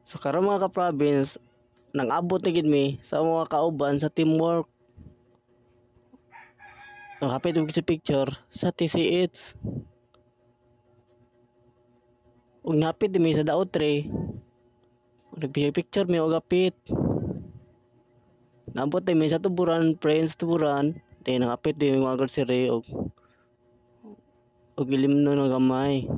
So karon mga ka-province, nang-abot na gid mi sa mga kauban sa teamwork. Nakapit og sa picture sa TCH. Ug napit mi sa Daot 3. Nagpicture mi og apit. Naabot mi sa Tuburan, Friends Tuburan. Then nangapit din mga grocery og ilimno na gamay.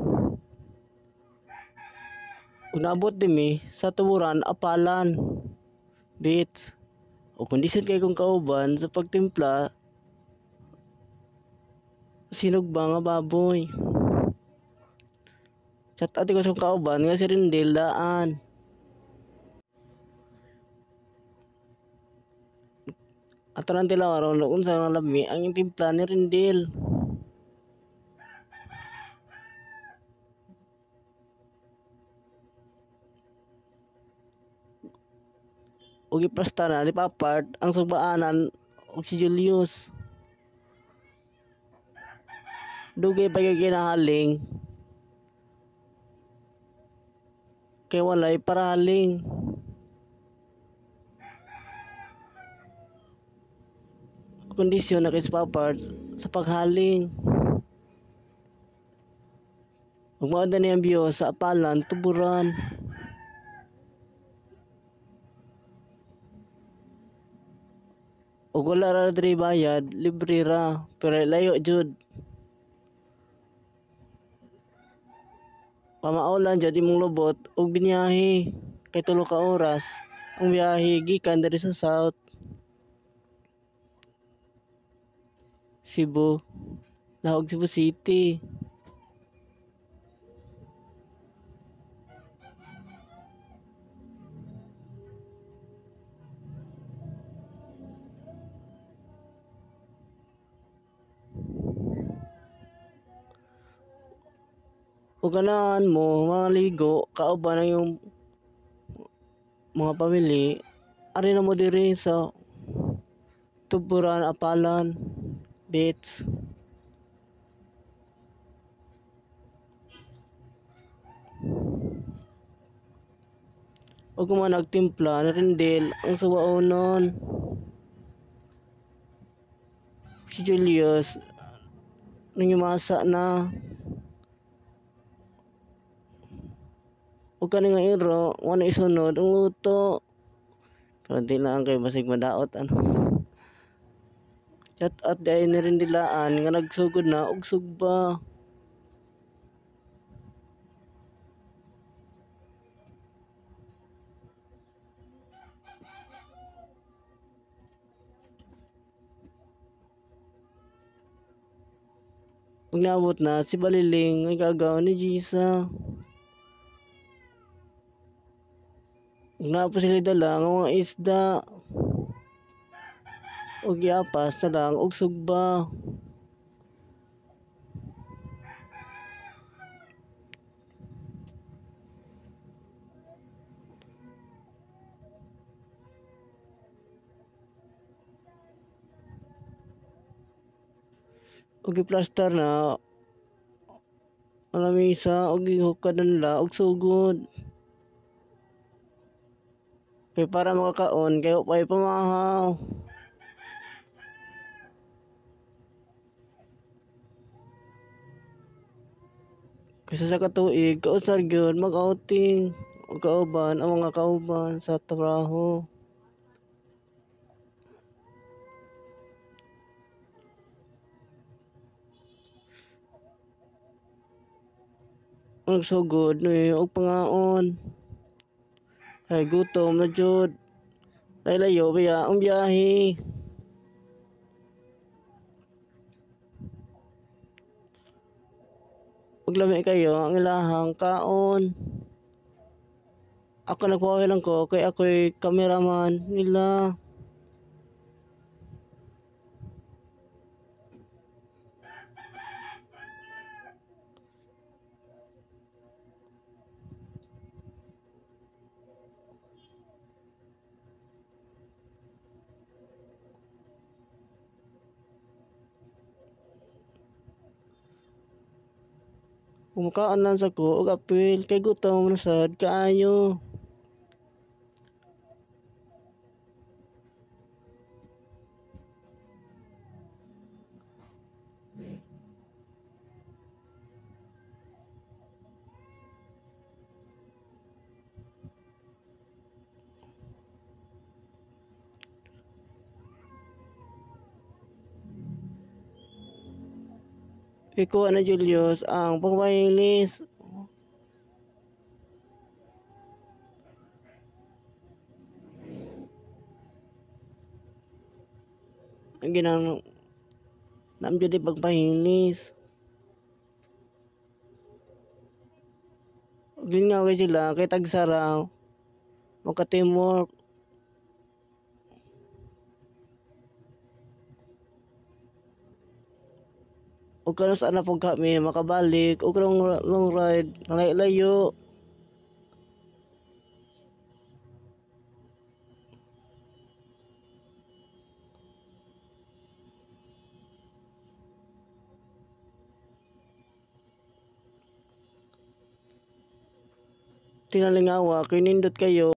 Ug naabot din mi sa Tuburan, Apalan Beach. O kondisyon kay kong kauban sa pagtimpla sinugba nga baboy. Chat out ko sa kauban nga si Rindel daan. Ato nang tilaw aron unsa nga lami ang timpla ni Rindel. Ug giprasta na ni Papart ang sugbaanan og si Julius. Dugay pa gyud kinahaling kay walay parahaling. Kondisyon na kay sa Papart sa paghaling. Ug mao na ni ang view sa Apalan, Tuburan. Ug wala ra diri bayad, libre ra, pero layo jud. Pamaulan jud imong lobot og binyahe kay 3 ka oras ang biyahe gikan diri sa South Cebu, Lahog, Cebu City. Ug ganahan mo maligo kauban ang iyong mga pamilya, ari na mo diri sa Tuburan, Apalan Beach. Ug man nagtimpla ni Rindel ang suwaonon. Si Julius nangimasa na. Ug kani nga iro, wala isunod ang luto. Pero di lang kay basig madaot ano. Chat out di ay ni Rindilaan nga nagsugod na og sugba. Ug naabot na si Baliling ay gagaw ni Gisa. Ug naa pa sila dala nga mga isda. Ug giapas na lang og sugba. Ug giplaster na ang lamesa ug gihukad na nila og sugod. Kay para makakaon kay wa pay pamahaw. Kaysa sa katuig kausar gyud mag-outing og kauban ang mga kauban sa trabaho. Nagsugod ni og pangaon. Ay gutom na jud. Layo baya ang biyahe. Ug lami kayo ang ilahang kaon. Ako nagpahuway lang ko kay ako'y cameraman nila. Kumukaan lang sa ko og apil kay gutom na sad kaayo. Ikuha na Julius ang pangpahilis. Ang ginang nam jud pagpahilis. Lingaw kay sila kay tagsara maka teamwork. Ug karon sa na pud kami makabalik og long ride layo-layo. Tinalingawa kay nindot kayo.